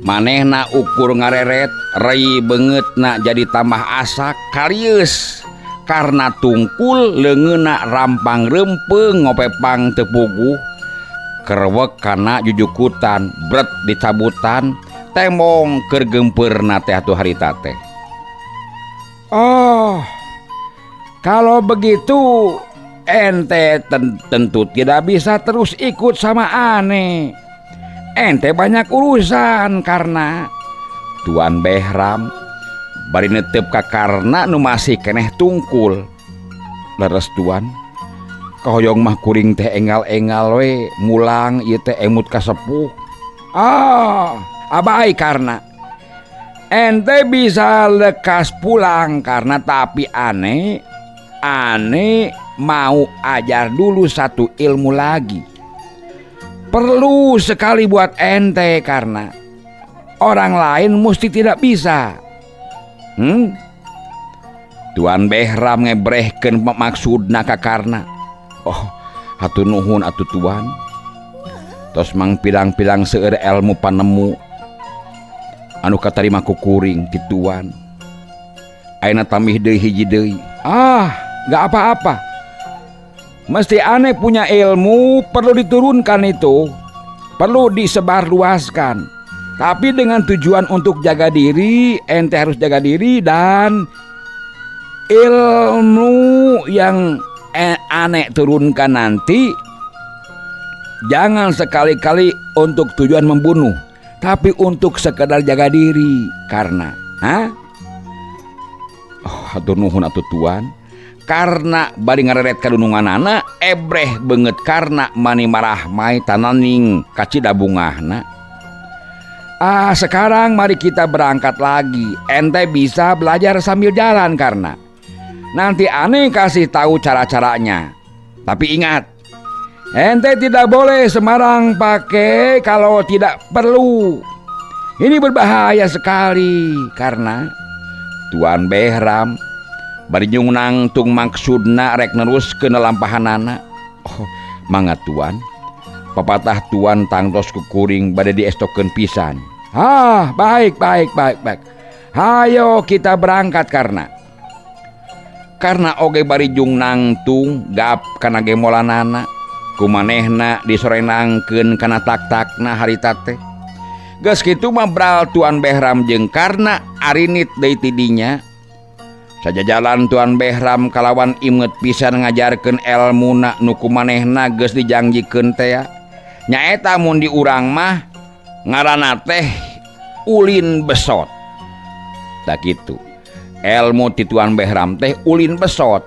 Manehna ukur ngareret, rei beungeutna jadi tambah asak karieus karena tungkul leungeunna rampang reumpeung ngopepang teu puguh. Kerwek kana jujukutan, bret dicabutan, tembong keur gempeurna teh atuh harita teh. Oh, kalau begitu ente tentu tidak bisa terus ikut sama ane. Ente banyak urusan karena Tuan Behram bari netep ka Karna nu masih keneh tungkul. Leres, Tuan, kahoyong mah kuring teh enggal-enggal we mulang ieu teh emut ka sepuh. Ah, abai karena ente bisa lekas pulang karena, tapi ane ane mau ajar dulu satu ilmu lagi. Perlu sekali buat ente karena orang lain mesti tidak bisa. Tuan Behram ngebrehkeun maksudna ka Karna. Oh, hatur nuhun atuh, Tuan. Tos mang pirang-pirang seueur ilmu panemu anu katarima ku kuring ti Tuan. Ayeuna tambih deui hiji deui. Ah, gak apa-apa. Mesti ane punya ilmu perlu diturunkan itu. Perlu disebarluaskan. Tapi dengan tujuan untuk jaga diri, ente harus jaga diri dan ilmu yang ane turunkan nanti jangan sekali-kali untuk tujuan membunuh, tapi untuk sekedar jaga diri karena, hah? Oh, hatur nuhun atuh, Tuan. Karena bari ngareret kadununganana, ebreh beungeut karena mani marahmai tananing kacida bungahna. Ah, sekarang mari kita berangkat lagi. Ente bisa belajar sambil jalan karena nanti ane kasih tahu cara-caranya. Tapi ingat, ente tidak boleh sembarang pakai kalau tidak perlu. Ini berbahaya sekali karena Tuan Behram bari nangtung maksudna rek neruskeun lalampahanana. Oh, mangga, Tuan. Papatah Tuan tangtos ku kuring bade diestokeun pisan. Ah, baik baik baik baik. Hayo kita berangkat karena karena oge bari jung nangtung gap kana gemolanana kumanehna disorenangkeun kana tak-takna harita teh. Geus kitu mah bral Tuan Behram jeung Karna arinit deui ti dinya. Sajajalan Tuan Behram kalawan imet pisan ngajarkeun elmuna nu kumanehna geus dijangjikeun tea. Nyaeta mun di urang mah ngaranna teh ulin besot. Tak kitu. Elmu ti Tuan Behram teh ulin besot.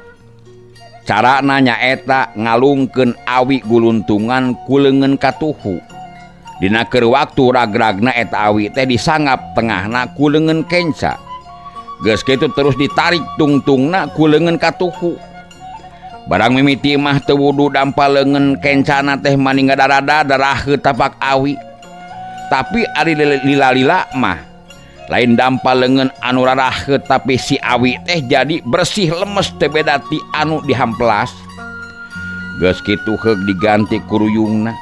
Carana nyaeta ngalungkeun awi guluntungan ku leungeun katuhu. Dina keur waktu ragragna eta awi teh disangap tengahna ku leungeun kenca. Geus kitu terus ditarik tungtungna ku leungeun katuhu. Barang mimiti mah teu wudu dampal leungeun kencana teh mani ngadarada daraheut tapak awi. Tapi ari lila-lila mah lain dampal leungeun anu raraheut, tapi si awi teh jadi bersih lemes teu beda ti anu dihamplas. Geus kitu heug diganti ku ruyungna.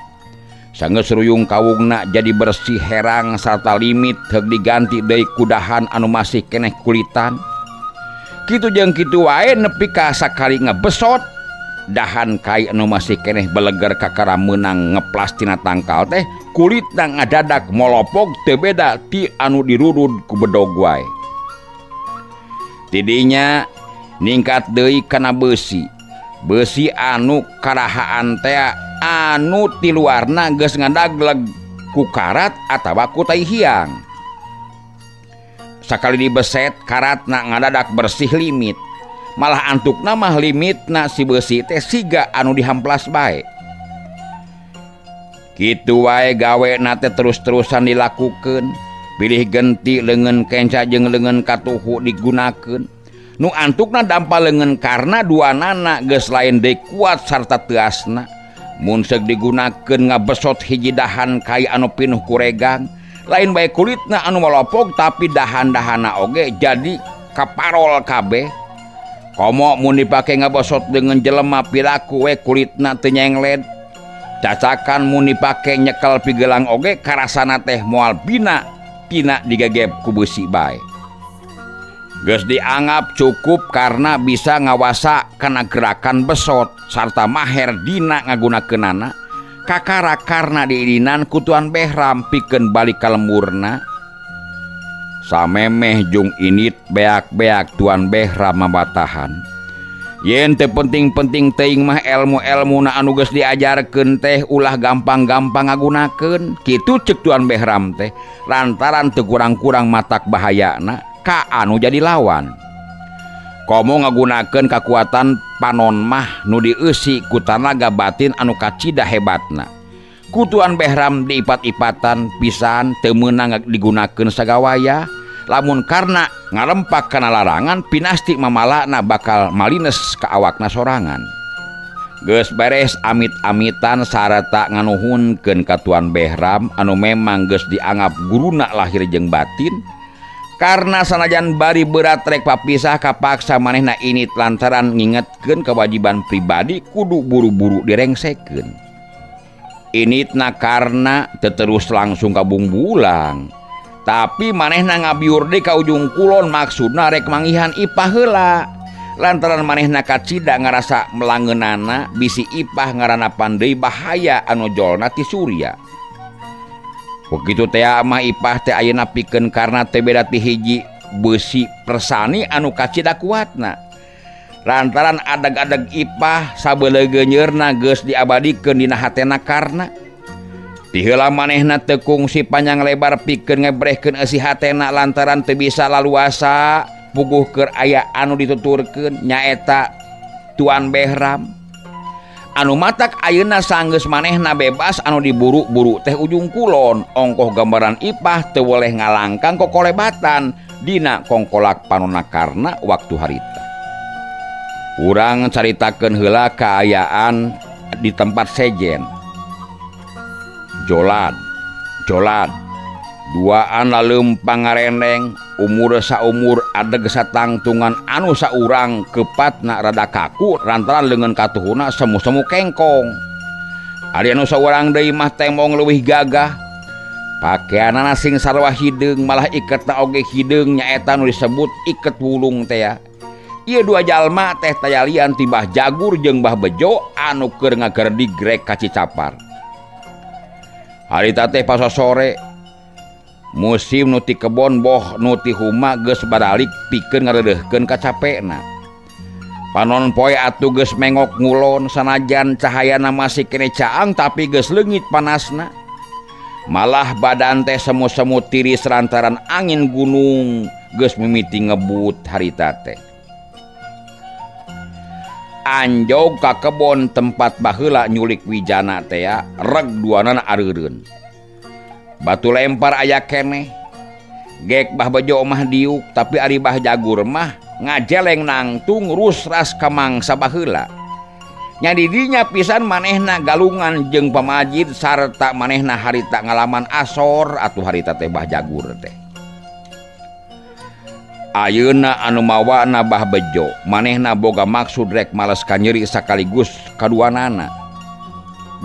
Sanggeus ruyung kawungna jadi bersih herang sarta limit, heug diganti deui ku dahan anu masih keneh kulitan. Kitu jeung kitu wae nepi ka sakali ngebesot dahan kai anu masih keneh beleger kakara meunang ngeplas tina tangkal teh kulitna ngadadak molopog teu beda ti anu dirurud ku bedog wae. Tidinya ningkat deui kana beusi. Beusi anu karahaan tea anu ti luarna geus ngadagleg ku karat atawa ku tai hiang. Sakali dibeset karatna ngadadak bersih limit. Malah antukna mah limitna si beusi teh siga anu dihamplas bae. Kitu wae gawe teh terus-terusan dilakukeun. Pilih genti leungeun kenca jeung leungeun katuhu digunakeun. Nu antukna dampal leungeun karena duanana geus lain deui kuat sarta teasna. Mun seuk digunakeun ngabesot hiji dahan kai anu pinuh ku regang, lain bae kulitna anu molopog tapi dahan-dahanna oge jadi kaparol kabeh. Komo mun dipake ngabosot dengan jelema piraku we kulitna teu nyengled. Cacakan mun dipake nyekel pigelang oge karasana teh moal bina. tina digegeb ku beusi bae. Geus dianggap cukup karena bisa ngawasa kana gerakan besot sarta maher dina ngagunakeunana kakara karna diidinan ku Tuan Behram pikeun balik ka lemburna. Samemeh jung init beak-beak Tuan Behram mabatahan. Yen teu penting-penting teuing mah elmu-elmuna anu geus diajarkeun teh ulah gampang-gampang ngagunakeun. Kitu ceuk Tuan Behram teh lantaran teu kurang-kurang matak bahayana ka anu jadi lawan. Komo ngagunakeun kakuatan panon mah nu dieusi ku tanaga batin anu kacida hebatna. Ku Tuan Behram diipat-ipatan pisan teu meunang digunakeun sagawaya. Lamun karna ngarempak kana larangan pinasti mamalana bakal malines ka awakna sorangan. Geus beres amit-amitan sarta nganuhunkeun ka Tuan Behram anu memang geus dianggap guruna lahir jeung batin. Karena sanajan bari berat rek papisah kapaksa manehna init lantaran ngingetkeun kewajiban pribadi kudu buru-buru direngsekeun. Initna karna teu terus langsung ka Bungbulang. Tapi manehna ngabiur deui ka ujung kulon maksudna rek manggihan Ipah heula. Lantaran manehna kacida ngarasa melangeunana bisi Ipah ngaranapan deui bahaya anu jolna ti Surya. Begitu teh mah Ipah teh ayeuna pikeun karna teh beda ti hiji beusi persani anu kacida kuatna. Lantaran adeg-adeg Ipah sabeuleugeunyerna geus diabadikeun dina hatena karna. Ti heula manehna teu kungsi panjang lebar pikeun ngebrehkeun eusi hatena lantaran teu bisa laluasa puguh keur aya anu dituturkeun nyaeta Tuan Behram. Anu matak ayeuna sanggeus manehna bebas anu diburu-buru teh ujung kulon ongkoh gambaran Ipah teu weleh ngalangkang kokolebatan dina kongkolak panonna karna waktu harita. Urang caritakeun heula kaayaan di tempat sejen. Jolad, jolad, duaan laleumpang ngarendeng, umur saumur adeg satangtungan anu saurang kepatna rada kaku lantaran leungeun katuhuna semu-semu kengkong. Ari anu saurang deui mah tembong leuwih gagah. Pakeanana sing sarua hideung malah iketna oge hideung nyaeta nu disebut iket wulung teh ya. Ieu dua jalma teh tayalian ti Bah Jagur jeung Bah Bejo anu keur ngagerdig rek ka Cicapar. Harita teh pasosore musim nu ti kebon boh nu ti huma geus baralik pikeun ngareureuhkeun kacapena. Panon poe atuh geus mengok ngulon sanajan cahayana masih keneh caang tapi geus leungit panasna. Malah badan teh semu-semu tiris lantaran angin gunung geus mimiti ngebut harita teh. Anjog ka kebon tempat baheula nyulik Wijana teh ya, reg duanana areureun. Batu lempar aya keneh. Gek Bah Bejo mah diuk tapi ari Bah Jagur mah ngajeleng nangtung rusras ka mangsa baheula. Nya di dinya pisan manehna galungan jeung pamajid sarta manehna harita ngalaman asor atuh harita teh Bah Jagur teh. Ayeuna anu mawana Bah Bejo manehna boga maksud rek males kanyeri sakaligus kaduanana.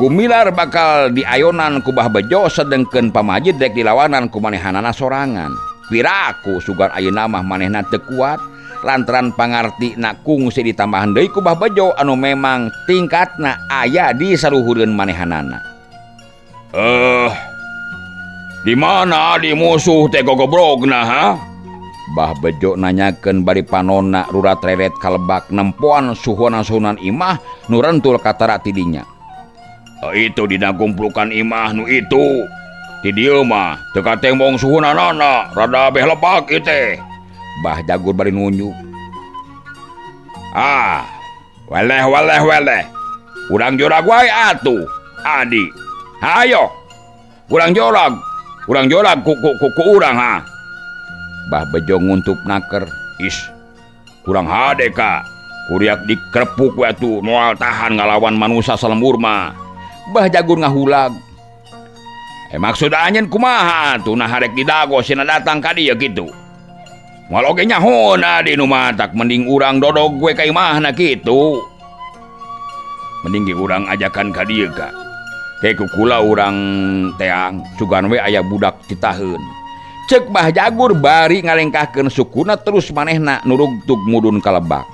Gumilar bakal diayonan ku Bah Bejo sedengkeun pamajid rek dilawanan ku manehanana sorangan. Piraku sugan ayeuna mah manehna teu kuat lantaran pangartina kungsi ditambahan deui ku Bah Bejo anu memang tingkatna aya di saluhureun manehanana. Di mana di musuh teh gogobrogna ha? Bah Bejo nanyakeun bari panonna rurat reret kalebak nempoan suhunan-suhunan imah nu rentul katara ti dinya. Itu dina gumplukan imah nu itu. Ti dieu mah teu katembong suhunanana, rada beh lebak ieu teh. Bah Jagur bari nunjuk. Ah, weleh weleh weleh. Urang jorag wae atuh, Adi. Hayo. Urang jorag ku urang ha. Bah Bejo nguntup naker. Is, kurang hade ka. Kuriak dikrepuk we atuh moal tahan ngalawan manusa salembur mah. Bah Jagur ngahulag. Maksud anjeun kumaha atuh nah harek didago sina datang ka dieu kitu. Moal oge nyahoon adi nu matak mending urang dodog we ka imahna kitu. Mending ge urang ajakan ka dieu ka. Ke kukula urang teang sugan we aya budak titaheun. Cek Bah Jagur bari ngalengkahkeun sukuna terus manehna nurugtug mudun ka lebak.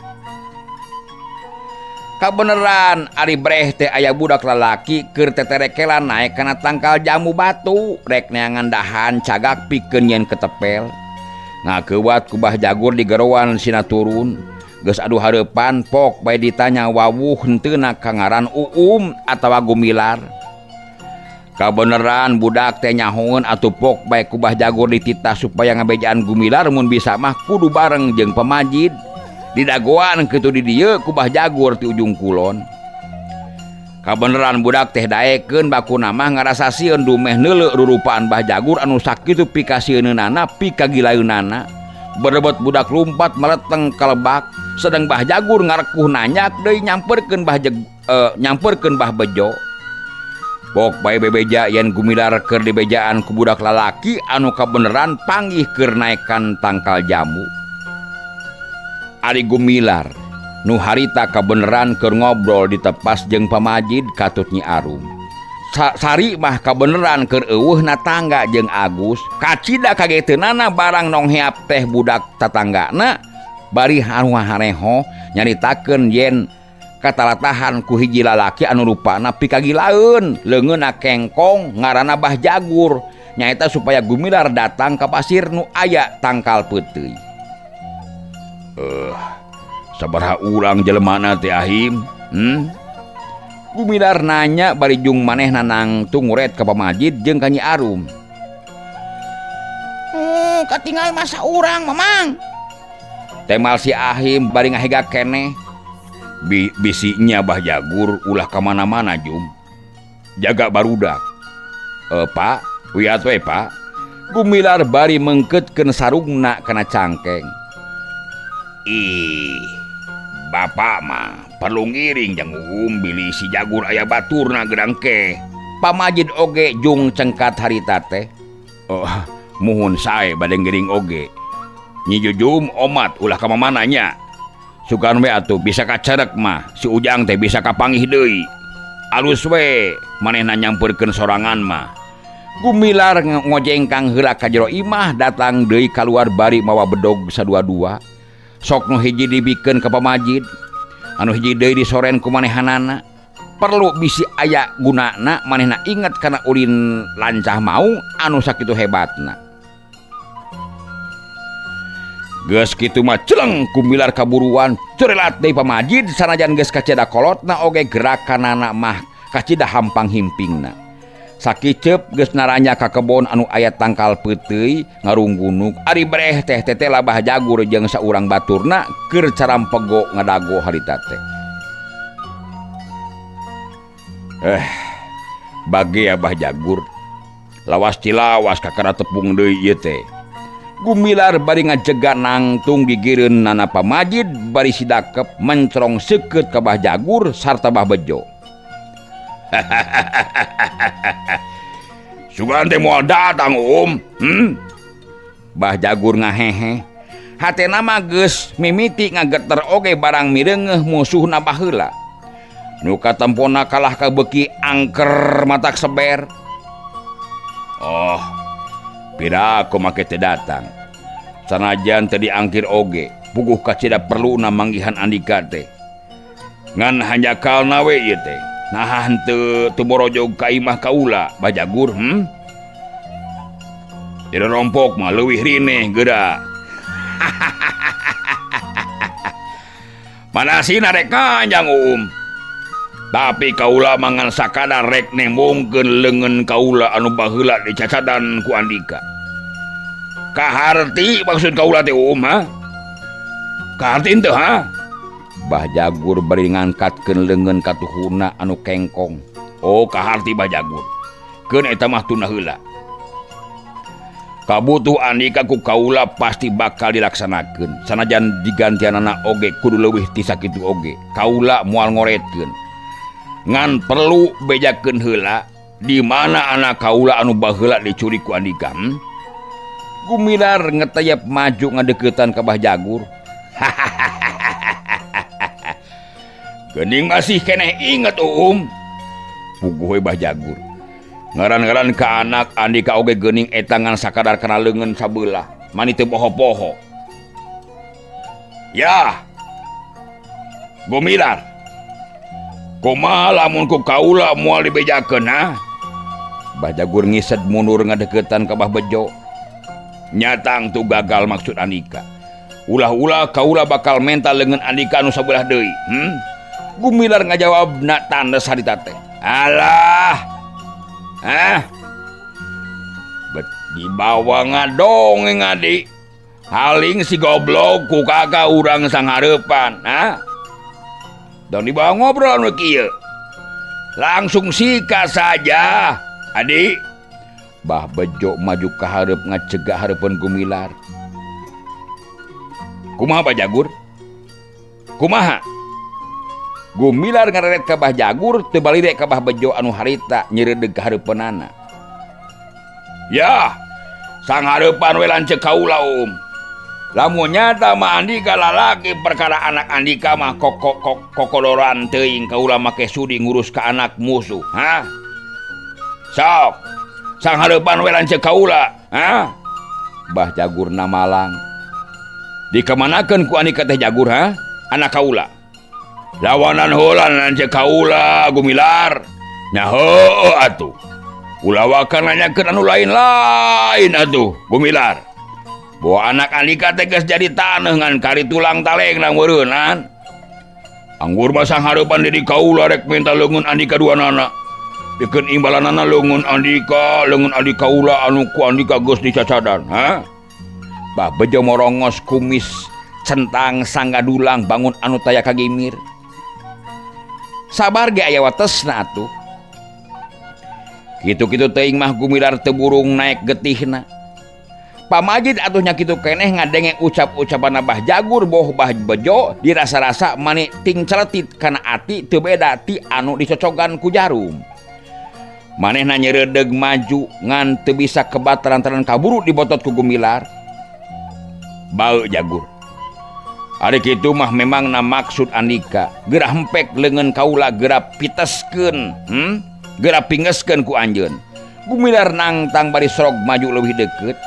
Kabeneran ari breh teh aya budak lalaki keur teterekelan naek kana tangkal jambu batu rek neangan dahan cagak pikeun nyeun ketepel. Ngakeuwat ku Bah Jagur digeroan sina turun. Geus adu hareupan pok bae ditanya wawuh henteuna ka ngaran Uum atawa Gumilar. Kabeneran budak teh nyahoeun atuh pok bae ku Bah Jagur dititah supaya ngabejaan Gumilar mun bisa mah kudu bareng jeung pamajid. Didagoan kitu di dieu ku Bah Jagur ti ujung kulon. Kabeneran budak teh daekeun bakuna mah ngarasa sieun dumeh neuleu rurupaan Bah Jagur anu sakitu pikasieunana pikagilaeunana. Berebet budak lumpat meleteng ka lebak, sedang Bah Jagur ngarekuh nanyak deui nyamperkeun Bah nyamperkeun Bah Bejo. Pok bae bebeja yen Gumilar keur dibejaan ku budak lalaki anu kabeneran panggih keur naekan tangkal jambu. Ari Gumilar nu harita kabeneran keur ngobrol ditepas jeung pamajid katut Nyi Arum. Sari mah kabeneran keur euweuhna tangga jeung Agus, kacida kageteunana barang nongheap teh budak tatanggana bari anu hareho nyaritakeun yen katalatahan ku hiji lalaki anu rupana pikagilaeun, leungeunna kengkong ngaranna Bah Jagur, nyaeta supaya Gumilar datang ka pasir nu aya tangkal peuteuy. Sabaraha urang jelemana teh Ahim? Gumilar nanya bari jung manehna nangtung nguret ka pamajid jeung ka Nyi Arum. Katinggal masa urang, Mamang. Temal si Ahim bari ngahega keneh. Bisinya Bah Jagur ulah ka mana-mana jum. Jaga barudak. Pak, wiat we Pak. Gumilar bari mengketkeun sarungna kana cangkeng. Ih, bapak mah perlu ngiring jang bilih si Jagur aya baturna gedang ke. Pamajid oge jung cengkat harita teh. Oh, muhun sae bade ngiring oge. Nyi Jujum omat ulah ka mamana nya. Sugan we atuh bisa kacerek mah si Ujang teh bisa kapanggih deui. Alus we manehna nyamperkeun sorangan mah. Gumilar ngojengkang heula ka jero imah datang deui kaluar bari mawa bedog sadua-dua. Sok nu hiji dibikeun ka pamajid, anu hiji deui disoren ku manehanana. Perlu bisi aya gunana manehna inget kana ulin lancah maung anu sakitu hebatna. Geus kitu mah celeng Gumilar kaburuan cerelat deui pamajid sanajan geus kacida kolotna oge gerakanana mah kacida hampang himpingna. Sakiceup geus naranya ka kebon anu aya tangkal peuteuy ngarunggunuk ari breh teh tetela Bah Jagur jeung saurang baturna keur carampego ngadago harita teh. Bage Abah Jagur lawas cilawas kakara tepung deui ieu teh. Gumilar bari ngajega nangtung gigireun nana pamajid bari sidakep mencrong seukeut ka Bah Jagur sarta Bah Bejo. Sugan teh moal datang Om. Bah Jagur ngahehe. Hatena mah geus mimiti ngageter oge barang mireungeuh musuhna baheula. Nu katempona kalah kabeuki angker matak seber. Oh, piraku make teu datang. Sanajan teu diangkir oge, puguh kacida perluna manggihan andika teh. Ngan hanjakalna we ieu teh. Nah henteu teu borojog ka imah kaula Bah Jagur, Tidak rompok mah leuwih rineh geura. Manasina rek kanjang Uum. Tapi kaula mangan sakadar rek nembongkeun leungeun kaula anu baheula dicacadan ku andika. Kaharti maksud kaula teh Uum ha? Kaharti henteu ha? Bah Jagur bari ngangkatkeun leungeun katuhuna anu kengkong. Oh, kaharti Bah Jagur. Keun eta mah tuna heula. Kabutuh andika ku kaula pasti bakal dilaksanakeun. Sanajan digantianana oge kudu leuwih ti sakitu oge. Kaula moal ngoretkeun. Ngan perlu bejakeun heula di mana anak kaula anu baheula dicuri ku andika. Gumilar ngetayap maju ngadeuketan ka Bah Jagur. Geuning masih keneh inget Uum. Puguh we Bah Jagur. Ngaran-ngaran ka anak Andika oge geuning eta ngan sakadar kana leungeun sabelah, mani teu poho-poho. Yah. Gumilar. Kumaha lamun ku kaula moal dibejakeun ha? Bah Jagur ngised mundur ngadeukeutan ka Bah Bejo. Nyatang tu gagal maksud Andika. Ulah-ulah kaula bakal menta leungeun Andika anu sabelah deui. Gumilar ngajawabna tandes harita teh. Alah. Hah? Bet dibawa ngadongeng adi. Haling si goblok ku kakak urang sanghareupan, ha? Dan dibawa ngobrol anu kieu. Langsung sikat saja, adi. Bah Bejo maju ka hareup ngacegah hareupeun Gumilar. Kumaha Bah Jagur? Kumaha? Gumilar ngareret ka Bah Jagur teu balire ka Bah Bejo anu harita nyereudeg ka hareupeunana. Yah, sanghareupan we lanceuk kaula um. Lamun nyata mah Andika lalaki perkara anak Andika mah kokoloran teuing kaula make sudi ngurus ka anak musuh, ha? Sok, sanghareupan we lanceuk kaula, ha? Bah Jagur namalang. Dikemanakeun ku Andika teh Jagur, ha? Anak kaula. Lawanan heula lanceuk kaula Gumilar. Nya heueuh atuh. Ulah wakan nanyakeun anu lain-lain atuh Gumilar. Bahwa anak Andika teh geus jadi taneuh ngan kari tulang talengna meureunnan. Anggur mah sanghareupan diri kaula rek minta leungeun Andika duanana. Pikeun imbalanana leungeun Andika, leungeun adi kaula anu ku Andika geus dicacadan, ha? Bah Bejo morongos kumis centang sanggadulang bangun anu taya kagimir. Sabar ge aya watesna atuh. Kitu-kitu teuing mah Gumilar teu burung naek getihna. Pamajid atuh nya kitu keneh ngadenge ucap-ucapan Bah Jagur boh Bah Bejo dirasa-rasa mani ting celetit kana ati teu beda ti anu dicocogan ku jarum. Manehna nyereudeg maju ngan teu bisa kebat lantaran kaburu dibotot ku Gumilar. Bau Jagur. Ari kitu mah memang na maksud Andika. Geura hempek leungeun kaula geura piteskeun, Geura pingeskeun ku anjeun. Gumilar nangtang bari sorog maju leuwih deukeut.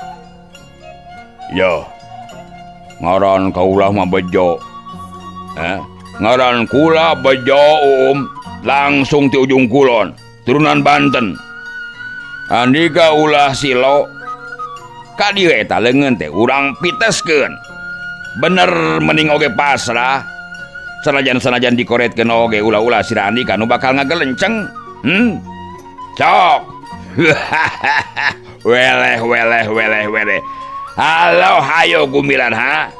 Yo. Ngaran kaula mah Bejo. Ngaran kula Bejo langsung ti ujung kulon, turunan Banten. Andika ulah silo. Ka dieu eta leungeun teh urang piteskeun. Bener mending oge pasrah. Sanajan-sanajan dikoretkeun oge ulah-ulah sira Andika nu bakal ngagelenceng. Cok. Weleh weleh weleh weleh. Halo hayo Gumilar ha.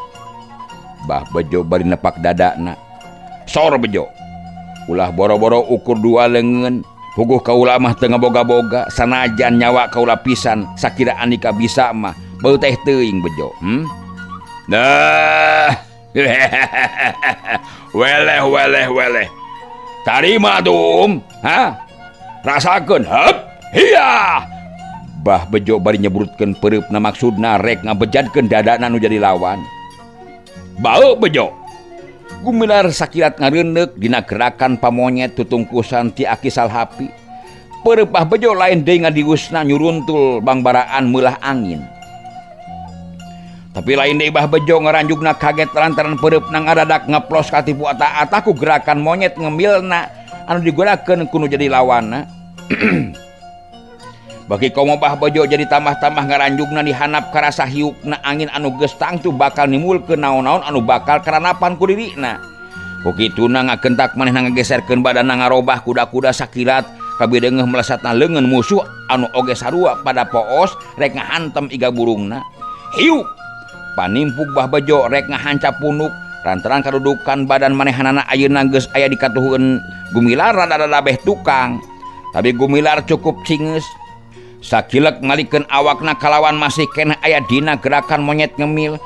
Bah Bejo bari nepak dadana. Sor Bejo. Ulah boro-boro ukur dua leungeun. Puguh kaula mah teu ngaboga-boga sanajan nyawa kaula pisan sakira Andika bisa mah beu teh teuing Bejo. Nah. Weleh weleh weleh. Tarima atuh, ha? Rasakeun heup. Hiya. Bah Bejo bari nyebrutkeun peureupna maksudna rek ngabejadkeun dadana nu jadi lawan. Bau Bejo. Gumilar sakilat ngareundeuk dina gerakan pamonyet tutungkusan ti Aki Salhapi. Peureub Bah Bejo lain deui ngadiusna nyuruntul bangbaraan meulah angin. Tapi lain deui Bah Bejo ngaranjugna kaget lantaran peureupna ngadadak ngeplos katipu ata-ata ku gerakan monyet ngemilna anu digunakeun ku nu jadi lawanna. Bagi komo Bah Bejo jadi tambah-tambah ngaranjugna dihanap karasa hiukna angin anu geus tangtu bakal nimulkeun naon-naon anu bakal karanapan ku dirina. Ku kituna ngagentak manehna ngageserkeun badanna ngarobah kuda-kuda sakilat kabideungeuh melesatna leungeun musuh anu oge sarua pada poos rek ngahantem iga burungna. Hiuk! Panimpuk Bah Bejo rek ngahancap punuk lantaran kadudukan badan manehanana ayeuna geus aya di katuhueun Gumilar rada-rada beh tukang. Tapi Gumilar cukup cingeus. Sakilek ngalikeun awakna kalawan masih keneh aya dina gerakan monyet ngemil.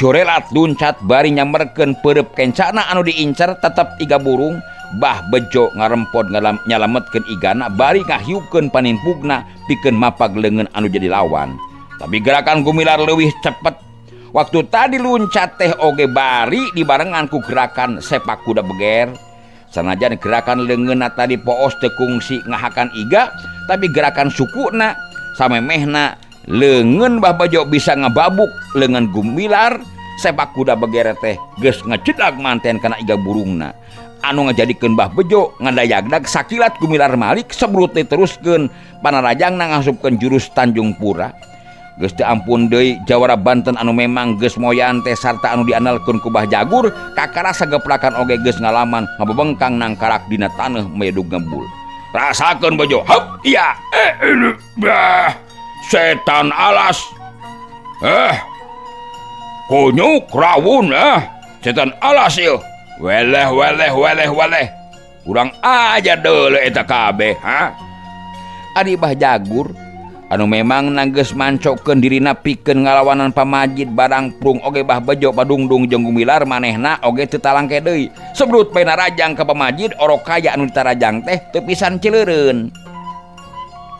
Jorelat luncat bari nyamerkeun peureub kencana anu diincar tetep iga burung. Bah Bejo ngarempod nyalametkeun igana bari ngahiukeun panimpugna pikeun mapag leungeun anu jadi lawan. Tapi gerakan Gumilar leuwih cepet. Waktu tadi luncat teh oge bari dibarengan ku gerakan sepak kuda beger. Sanajan gerakan leungeunna tadi poos teu kungsi ngahakan iga, Tapi gerakan sukuna samemehna leungeun Bah Bejo bisa ngababuk leungeun Gumilar, sepak kuda begere teh geus ngecedak manten kana iga burungna. Anu ngajadikeun Bah Bejo ngadayagdag sakilat Gumilar malik sebrut diteruskeun panarajangna ngasupkeun jurus Tanjung Pura. Geus teu ampun deui jawara Banten anu memang geus moyan teh sarta anu diandalkeun ku Bah Jagur kakarasa geprakan oge geus ngalaman ngabebengkang nangkarak dina taneuh medug ngebul. Rasakeun Bejo, heup iya bah setan alas. Kunyuk rawun setan alas ieu. Weleh weleh weleh weleh. Kurang aja deuleu eta kabeh, ha? Ari Bah Jagur anu memang nanggeus mancokeun dirina pikeun ngalawanan pamajid barang prung oge Bah Bejo Padungdung jeung Gumilar manehna oge teu talangke deui. Sebrut bae narajang ka pamajid orok kaya anu ditarajang teh teu pisan celeureun.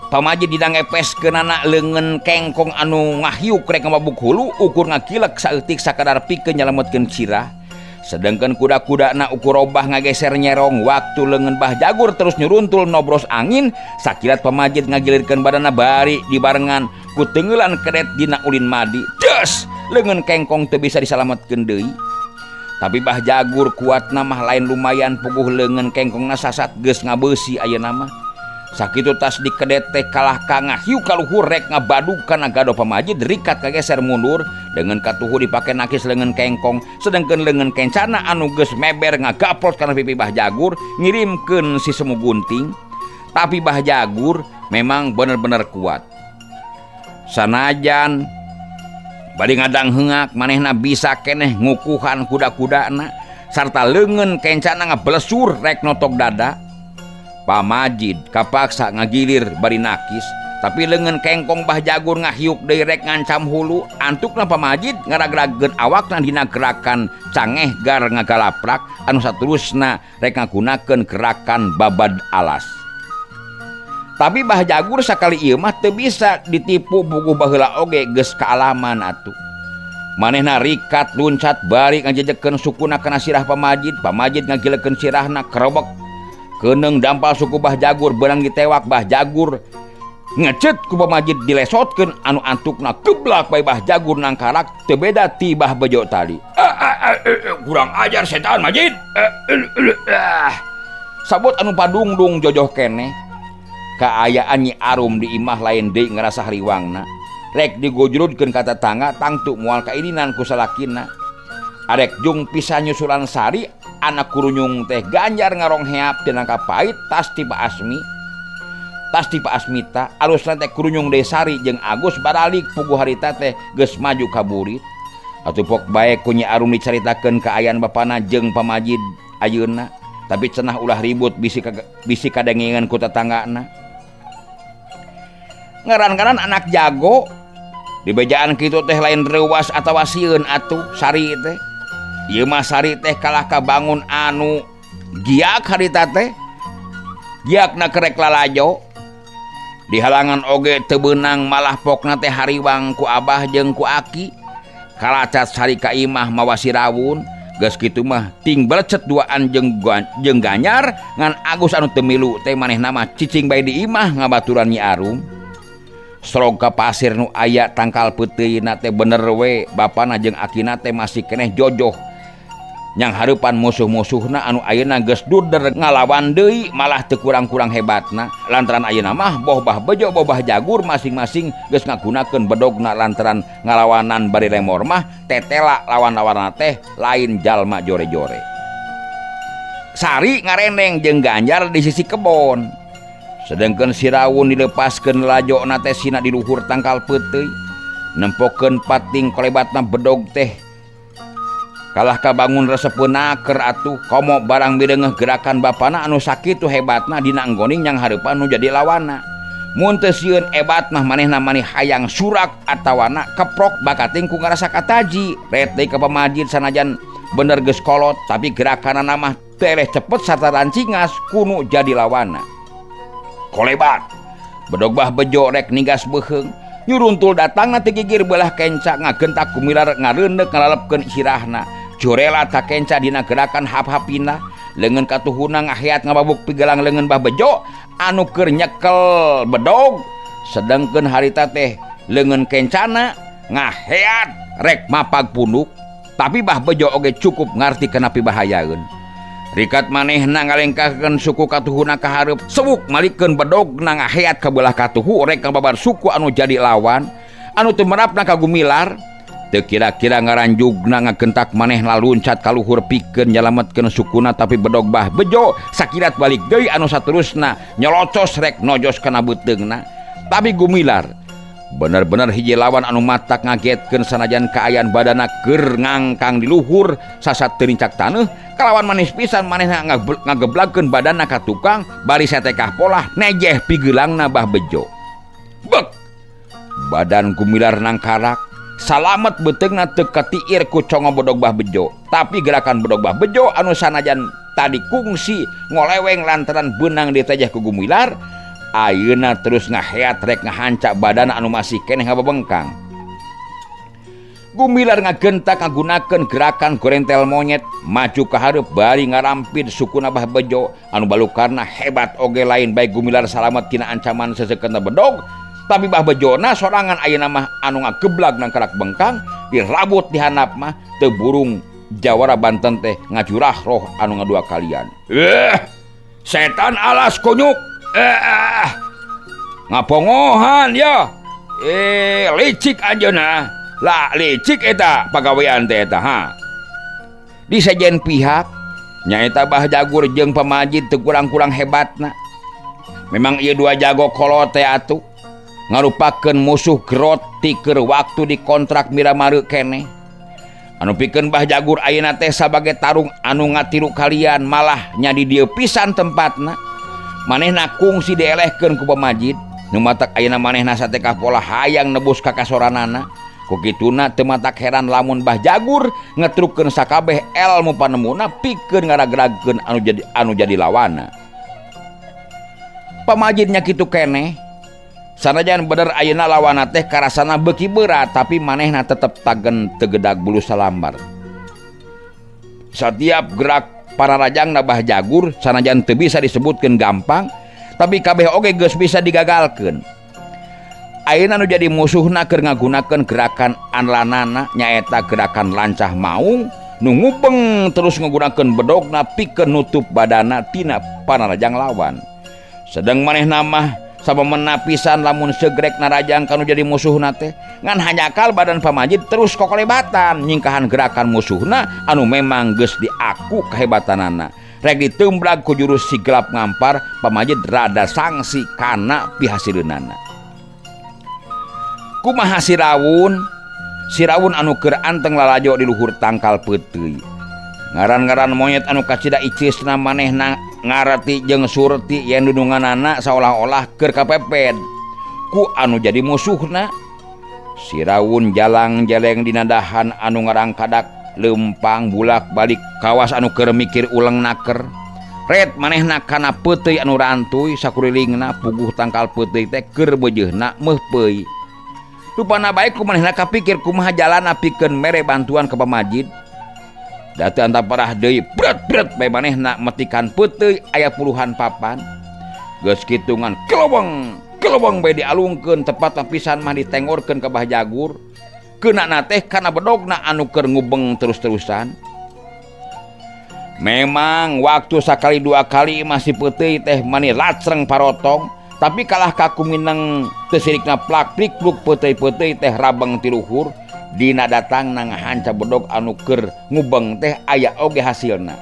Pamajid dina ngepeskeunana leungeun kengkong anu ngahiuk rek ngamabuk hulu ukur ngakilek saeutik sakadar pikeun nyalametkeun sirah. Sedangkan kuda-kudana ukur robah ngageser nyerong waktu leungeun Bah Jagur terus nyuruntul nobros angin sakilat pamajid ngagilirkeun badana bari dibarengan ku teungeulan kedet dina ulin madi. Des leungeun kengkong teu bisa disalametkeun deui. Tapi Bah Jagur kuatna mah lain lumayan puguh leungeun kengkongna sasat geus ngabeusi ayeuna mah. Sakitu tas dikedet teh kalah ka ngahiu kaluhur rek ngabadug kana gado pamajid rikat kageser mundur dengan katuhu dipake nakis leungeun kengkong sedangkeun leungeun kencana anu geus meber ngagaprot kana pipi Bah Jagur ngirimkeun si semu gunting. Tapi Bah Jagur memang bener-bener kuat. Sanajan bari ngadang heungak manehna bisa keneh ngukuhan kuda-kudana sarta leungeun kencana ngablesur rek notok dada. Pamajid kapaksa ngagilir bari nakis tapi leungeun kengkong Bah Jagur ngahiuk deui rek ngancam hulu antukna pamajid ngaragragkeun awakna dina gerakan cangeh gar ngagalaprak anu saterusna rek ngagunakeun gerakan babad alas. Tapi Bah Jagur sakali ieu mah teu bisa ditipu puguh baheula oge geus kaalaman atuh. Manehna rikat luncat bari ngajejekeun sukuna kana sirah pamajid, pamajid ngagilekeun sirahna kerobek keuneng dampal suku Bah Jagur beunang ditewak Bah Jagur ngecet ku pamajid dilesotkeun anu antukna geblak bae Bah Jagur nangkarak teu beda ti Bah Bejo tadi. Kurang ajar setan Majid. Sabot anu padungdung jojoh keneh. Kaayaan Nyi Arum di imah lain deui ngarasa hariwangna. Rek digojrudkeun ka tatangga tangtu moal kaininan ku salakina. Arek jung pisan nyusulan Sari anak kurunyung teh Ganjar ngarongheap tina kapait tas ti Pak Asmi. Tas ti Pak Asmita alusna teh kurunyung deui Sari jeung Agus baralik puguh harita teh geus maju ka burit. Atuh pok bae ku Nyi Arum dicaritakeun kaayaan bapana jeung pamajid ayeuna, tapi cenah ulah ribut bisi kadengengan ku tetanggana. Ngaran-ngaran anak jago dibejaan kitu teh lain reuwas atawa sieun atuh Sari teh. Ieu mah Sari teh kalah kabangun anu giak harita teh. Giakna kerek lalajo. Dihalangan oge teu beunang malah pokna teh hariwang ku abah jeung ku aki. Kalacat Sari ka imah mawa sirawun. Geus kitu mah ting belecet duaan jeung Ganjar ngan Agus anu teu milu teh manehna mah cicing bae di imah ngabaturan Nyi Arum. Strog ka pasir nu aya tangkal peuteuyna teh bener we bapana jeung akina teh masih keneh jojoh. Nyang hareupan musuh-musuhna anu ayeuna geus duder ngalawan deui malah teu kurang-kurang hebatna lantaran ayeuna mah boh Bah Bejo boh Bah Jagur masing-masing geus ngagunakeun bedogna lantaran ngalawanan bari lemor mah tetela lawan-lawanna teh lain jalma jore-jore. Sari ngarendeng jeung Ganjar di sisi kebon. Sedengkeun sirawun dilepaskeun lajona teh sina di luhur tangkal peuteuy. Nempokeun pating kolebatna bedog teh. Kalah kabangun resepeun naker atuh komo barang mireungeuh gerakan bapana anu sakitu hebatna dina anggoning yang hareupan nu jadi lawana. Mun teu sieun ebat mah manehna mani hayang surak atawana keprok bakating ku ngarasa kataji. Ret deui ka pamajid sanajan bener geus kolot tapi gerakanana mah tereh cepet sarta rancingas kunu jadi lawana. Kolebat bedog Bah Bejo rek ninggas beuheung nyuruntul datangna teu gigir beulah kenca ngagentak Gumilar ngareundek ngalalepkeun sirahna. Jorela ta kenca dina gerakan hap-hapina leungeun katuhuna ngaheat ngababuk pigelang leungeun Bah Bejo anu keur nyekel bedog sedengkeun harita teh leungeun kencana ngaheat rek mapag punduk tapi Bah Bejo oge cukup ngarti kana pibahayaeun. Rikat manehna ngalengkahkeun suku katuhuna ka hareup sewuk malikeun bedogna ngaheat ka beulah katuhu rek ngababar suku anu jadi lawan anu teu merapna ka Gumilar. Teu kira-kira ngaranjugna ngagentak manehna luncat ka luhur pikeun nyalametkeun sukuna tapi bedog Bah Bejo sakilat balik deui anu saterusna nyolocos rek nojos kana beuteungna. Tapi Gumilar bener-bener hiji lawan anu matak ngagetkeun sanajan kaayaan badana keur ngangkang di luhur sasat teu nincak taneuh kalawan manis pisan manehna ngageblagkeun badana ka tukang bari satekah polah nejeh pigeulangna Bah Bejo. Bek! Badan Gumilar nangkarak salamet beuteungna teu katiir ku congo bedog Bah Bejo. Tapi gerakan bedog Bah Bejo anu sanajan tadi kungsi ngoleweng lantaran beunang ditejeh ku Gumilar ayeuna terus ngaheat rek ngahanca badan anu masih keneh ngabebengkang. Gumilar ngagentak ngagunakeun gerakan gorentel monyet maju ka hareup bari ngarampid sukuna Bah Bejo anu balukarna hebat oge lain bae Gumilar salamet tina ancaman sesekeunna bedog tapi Bah Bejona sorangan ayeuna mah anu ngageblag nangkarak bengkang dirabut di handap mah teu burung jawara Banten teh ngajurah roh anu ngadua kalian. Setan alas kunyuk. Ngapongohan ya. Licik anjeunna. Lah licik eta pagawean teh eta ha. Di sejen pihak nyaeta Bah Jagur jeung Pamajid teu kurang-kurang hebatna. Memang ieu dua jago kolot teh atuh ngarupakeun musuh gerot ti keur waktu dikontrak Miramare keneh. Anu pikeun Bah Jagur ayeuna teh sabagai tarung anu ngatiru kalian malah nya di dieu pisan tempatna. Manehna kungsi dielehkeun ku Pamajid nu matak ayeuna manehna satekah pola hayang nebus ka kasoranana. Ku kituna teu matak heran lamun Bah Jagur ngetrukeun sakabeh elmu panemuna pikeun ngaragragkeun anu jadi lawana. Pamajid nya kitu keneh. Sanajan bener ayeuna lawana teh karasana beuki berat tapi manehna tetep tagen teu gedag bulu salambar. Satiap gerak para rajangna Bah Jagur sanajan teu bisa disebutkeun gampang tapi kabeh oge geus bisa digagalkeun. Ayeuna nu jadi musuhna keur ngagunakeun gerakan andalanana nyaeta gerakan lancah maung nu ngubeng terus ngagunakeun bedogna pikeun nutup badana tina panarajang lawan. Sedang manehna mah samemena pisan lamun segrek narajang kanu jadi musuhna teh ngan hanjakal badan Pamajid terus kokolebatan nyingkahan gerakan musuhna anu memang geus diaku kehebatanana. Rek ditemblag ku jurus si gelap ngampar Pamajid rada sangsi kana pihasileunana. Kumaha Sirawun? Sirawun anu keur anteng lalajo di luhur tangkal peuteuy. Ngaran-ngaran monyet anu kacida icisna manehna ngareti jeung surti yen dudunganana saolah-olah keur kapeped ku anu jadi musuhna. Sirawun jalang jeleng dina dahan anu ngarangkadak leumpang bulak-balik kawas anu keur mikir uleng naker. Ret manehna kana peuteuy anu rantuy sakurilingna puguh tangkal peuteuy teh keur beujeuna meuhpeuy. Rupana bae ku manehna kapikir kumaha jalana pikeun mere bantuan ka Pamajid. Da teu antaparah deui bret-bret bae manehna metikan peuteuy aya puluhan papan. Geus kitu ngan keleweng, keleweng bae dialungkeun tepat pisan mah ditengorkeun ka Bah Jagur. Keunana teh kana bedogna anu keur ngubeng terus-terusan. Memang waktu sakali dua kali masih peuteuy teh mani lacreng parotong, tapi kalah kaku mineng teu sirikna plak-plik pluk peuteuy-peuteuy teh rabeng ti luhur. Dina datang na ngahanca bedog anu keur ngubeng teh aya oge hasilna.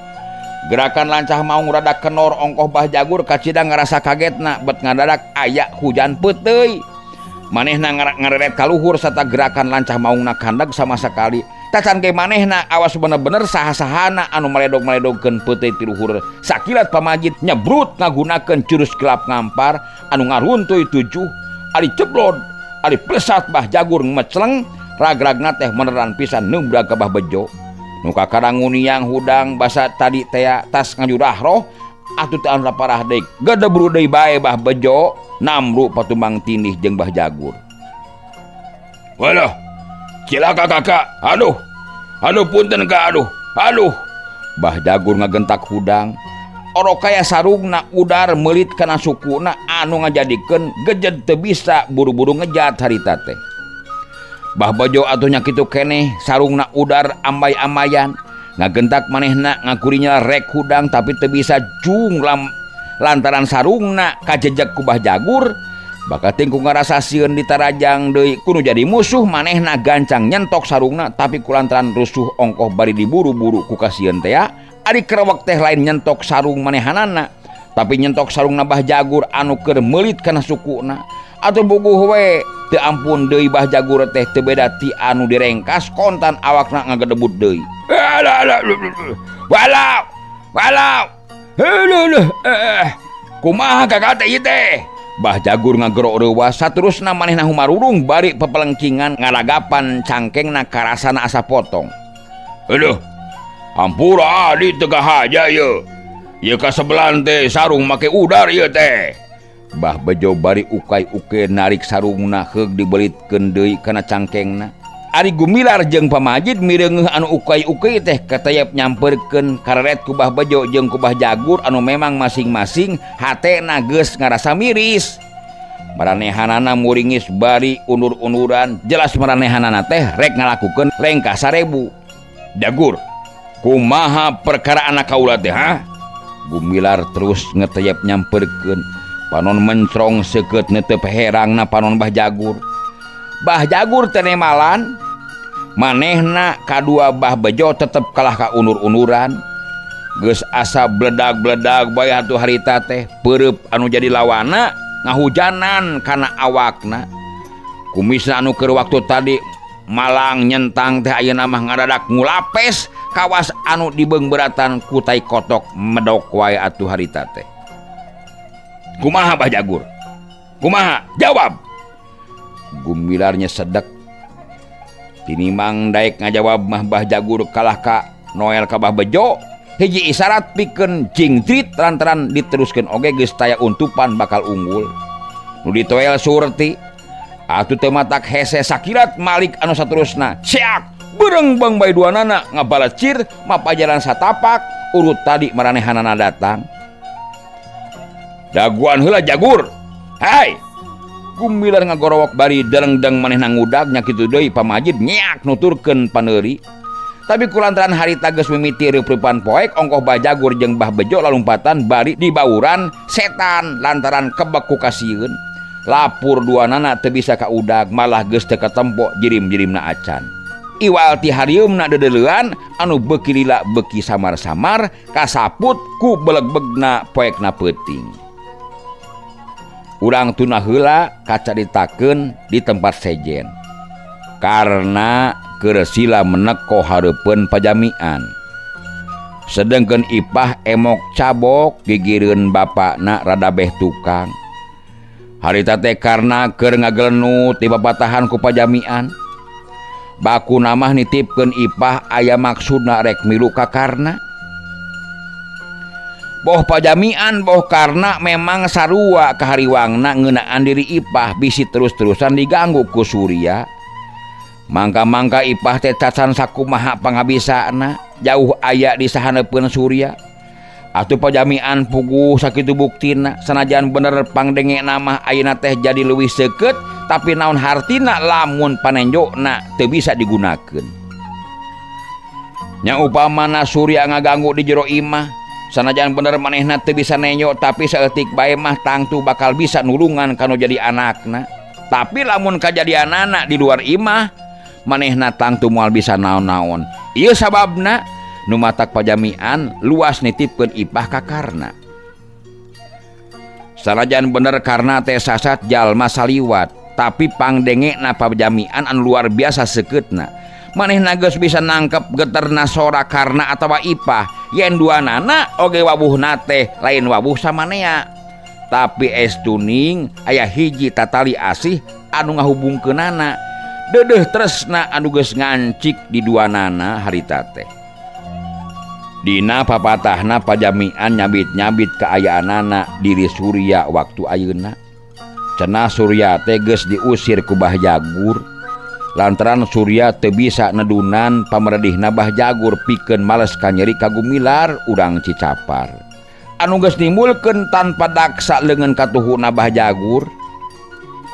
Gerakan lancah maung rada kenor ongkoh Bah Jagur kacida ngarasa kagetna bet ngadadak aya hujan peuteuy. Manehna ngareret ka luhur sarta gerakan lancah maungna kandag sama sekali. Tacan ge manehna awas bener-bener saha-sahana anu maledog-maledogkeun peuteuy ti luhur. Sakilat Pamajid nyebrut ngagunakeun jurus gelap ngampar anu ngaruntuy tujuh ari ceblod ari plesat Bah Jagur mecleng ragragna teh meneran pisan neubrag ka Bah Bejo. Nu kakarang nguniang hudang basa tadi tea tas ngajurah roh atuh teu anu parah deui gedebru deui bae Bah Bejo namru patumbang tindih jeung Bah Jagur. Walah, cilaka kakak, aduh, aduh punten ka aduh, aduh. Bah Jagur ngagentak hudang. Orokaya sarungna udar meulit kana sukuna anu ngajadikeun gejed teu bisa buru-buru ngejat harita teh. Bah Bejo atuh nya kitu keneh sarungna udar ambay-ambayan ngagentak manehna ngakurinya rek hudang tapi teu bisa jung lantaran sarungna kajejek ku Bah Jagur bakal tingku ngarasa sieun ditarajang deui kudu jadi musuh manehna gancang nyentok sarungna tapi kulantaran rusuh ongkoh bari diburu-buru ku kasieun teh ya. Ari kerewek teh lain nyentok sarung manehanana tapi nyentok sarung Bah Jagur anu keur meulit kana sukuna atuh buguh we teu ampun deui Bah Jagur teh teu beda ti anu direngkas kontan awakna ngagedebut deui. Walau walau heuh kumaha kakak teh ieu teh. Bah Jagur ngagerok reuwas saterusna manehna humarurung bari pepelengkingan ngaragapan cangkengna karasana asa potong. Aduh, ampura adi teu haja ieu. Ieu kasebelan teh sarung make udar ieu teh. Bah Bejo bari ukay-uke narik sarungna heug dibelitkeun deui kana cangkengna. Ari Gumilar jeung Pamajid mireungeuh anu ukay-ukay teh katayep nyamperkeun kareret ku Bah Bejo jeung ku Bah Jagur anu memang masing-masing hatena geus ngarasa miris. Maranehanana muringis bari undur-unduran jelas maranehanana teh rek ngalakukeun lengkah 1000. Jagur, kumaha perkara anak kaula teh ha? Gumilar terus ngeteyep nyamperkeun panon mencrong seukeut neuteup herangna panon Bah Jagur. Bah Jagur teh nemalan manehna kadua Bah Bejo tetep kalah ka undur-unduran geus asa bledag-bledag bae atuh harita teh peureub anu jadi lawana ngahujanan kana awakna kumisna anu keur waktu tadi malang nyentang teh ayeuna mah ngadadak ngulapes kawas anu dibeungbeuratan ku tai kotok medok wae atuh harita teh. Kumaha Bah Jagur? Kumaha? Jawab. Gumilarnya sedek tinimang daek ngajawab mah Bah Jagur kalah ka Noel ka Bah Bejo hiji isyarat pikeun jingtrit lantaran diteruskeun oge geus taya untupan bakal unggul nu ditoel surti atuh teu matak hese sakilat malik anu saterusna siak beureng-beung bae duanana ngabalecir mapajaran satapak urut tadi maranehanana datang. Daguan heula Jagur. Hai. Gumilar ngagorowok bari delengdeng manehna ngudag nya kitu deui Pamajid nyeak nuturkeun paneuri. Tapi kulantaran harita geus mimiti reup-reupan poek ongkoh Bah Jagur jeung Bah Bejo lalumpatan bari dibauran setan lantaran kebek ku kasieun. Lapur duanana teu bisa kaudag malah geus teu katempo jirim-jirimna acan. Iwal ti harieumna dedeleuan anu beuki lila beuki samar-samar kasaput ku belegbegna poekna peuting. Urang tuna heula kacaritakeun di tempat sejen. Karena keur sila meneko hareupeun pajamian. Sedengkeun Ipah emok cabok gigireun bapakna rada beh tukang. Harita teh karena keur ngagelenut di papatahan ku pajamian. Baku namah nitipkeun Ipah aya maksudna rek milu ka Karna. Boh pajamian boh karna memang sarua kahariwangna ngeunaan diri Ipah bisi terus-terusan diganggu ku Surya. Mangka-mangka Ipah teh cacan sakumaha pangabisana jauh aya di sahaneupeun Surya. Atuh pajamian puguh sakitu buktina sanajan bener pangdengena mah ayeuna teh jadi leuwih seukeut tapi naon hartina lamun panenjona teu bisa digunakeun. Nya upamana Surya ngaganggu di jero imah sanajan bener manehna teu bisa nenyo tapi saeutik bae mah tangtu bakal bisa nulungan kanu jadi anakna. Tapi lamun kajadianana di luar imah manehna tangtu moal bisa naon-naon. Ieu sababna nu matak pajamian luas nitipkeun Ipah ka Karna. Sanajan bener Karna teh sasat jalma saliwat tapi pangdengena pajamian anu luar biasa seukeutna. Manehna geus bisa nangkep geterna sora Karna atawa Ipah yen duanana oge wabuhna teh lain wabuh samanea. Tapi estuning aya hiji tatali asih anu ngahubungkeunana deudeuh tresna anu geus ngancik di duanana harita teh. Dina papatahna pajamian nyabit-nyabit kaayaanana diri Surya waktu ayeuna. Cenah Surya teh geus diusir ku Bah Jagur lantaran Surya teu bisa nedunan pamredihna Bah Jagur pikeun males kanyeri ka Gumilar urang Cicapar. anu geus nimbulkeun tanpa daksa leungeun katuhuna Bah Jagur.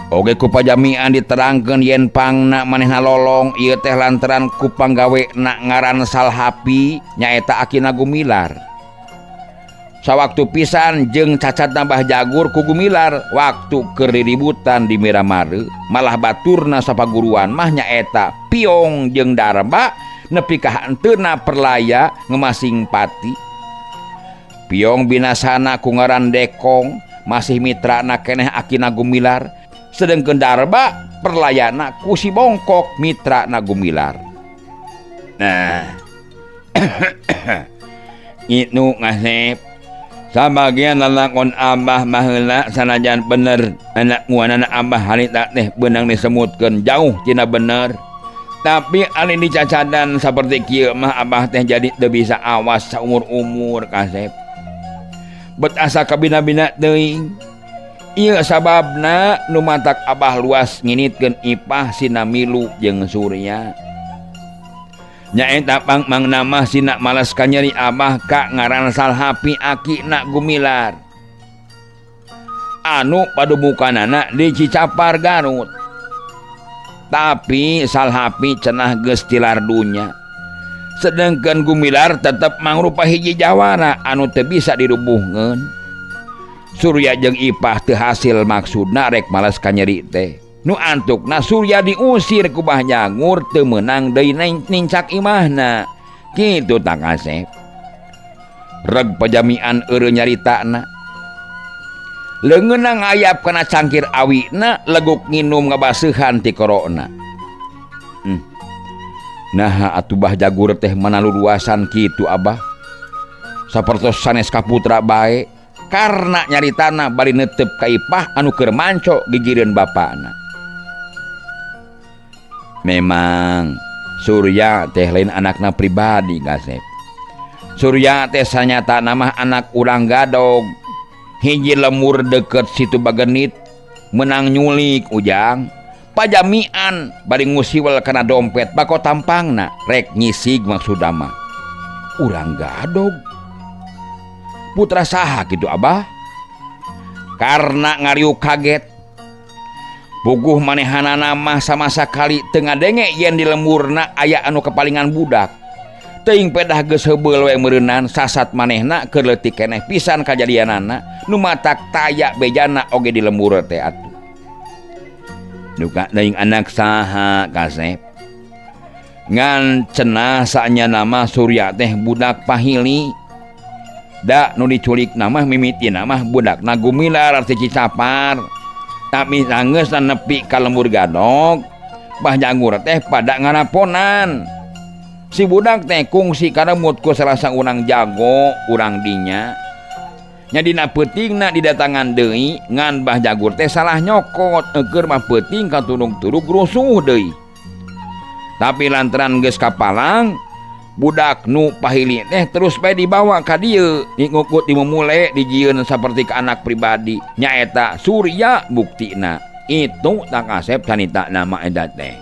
Oge ku pajamian diterangkeun yen pangna manehna lolong ieu teh lantaran ku panggawena ngaran Salhapi nyaeta akina Gumilar. Sawaktu pisan jeung cacatna Bah Jagur ku Gumilar waktu keur riributan di Miramare, malah baturna sapaguruan mah nyaeta Piong jeung Darba nepi ka hanteuna perlaya ngemasing pati. Piong binasana ku ngaran Dekong masih mitrana keneh akina Gumilar, sedengkeun Darba perlayana ku si Bongkok mitrana Gumilar. Nah, itu ngasep sabagian lalakon abah baheula sanajan bener anak muanana abah harita teh beunang disemutkeun jauh tina bener. Tapi ari dicacadan saperti kieu mah abah teh jadi teu bisa awas saumur-umur kasep. Bet asa kabina-bina teuing. Ieu sababna nu matak abah luas nginitkeun Ipah sina milu jeung Surya. Nyaeta pang-mangna mah sina malas kanyeri abah ka ngaran Salhapi akina Gumilar. Anu padumukanana di Cicapar Garut. Tapi Salhapi cenah geus tilar dunya. Sedengkeun Gumilar tetep mangrupa hiji jawara anu teu bisa dirubuhkeun. Surya jeung Ipah teu hasil maksudna rek malas kanyeri teh. Nu antukna Surya diusir ku Bah Jagur teu meunang deui nincak imahna. Kitu tah kasep. Reg pajamian eureun nyaritana. Leungeunna ngayap kana cangkir awina, leguk nginum ngabaseuhan ti korona. Naha atuh Bah Jagur teh manaluruasan kitu abah. Sapertos sanes kaputra bae. Karena nyaritana bari netep ka Ipah anu keur manco gigireun bapana. Memang Surya teh lain anakna pribadi kasep. Surya teh sanyatana mah anak urang Gadog. Hiji lemur deket situ Bagenit menang nyulik ujang. Pajamian bari ngusiwel kana dompet bako tampangna rek nyisig maksudna mah. Urang Gadog. Putra saha kitu abah? Karena ngariuk kaget. Puguh manehanana mah sama sakali teu ngadenge yen di lemurna aya anu kepalingan budak. Teuing pedah geus heubeul we meureunan sasat manehna keur leutik keneh pisan kajadianana nu matak taya bejana oge di lembur teh atuh. Duka teuing anak saha kasep. Ngan cenah saanyana mah Surya teh budak pahili. Da nu diculik mah mimitina mah budakna Gumilar ti Cicapar. Tapi sanggeus nepi ka lembur Gadog, Bah Jagur teh pada ngaraponan. Si budak teh kungsi karemut ku salah saurang jago urang dinya. Nya dina peutingna didatangan deui ngan Bah Jagur teh salah nyokot eueur mah peuting katurung-turug rusuh deui. Tapi lantaran geus kapalang budak nu pahili teh terus bae dibawa ka dieu ngikut dimumule dijieun saperti ka anak pribadi nyaeta Surya buktina. Itu tak kasep sanita nama eta teh.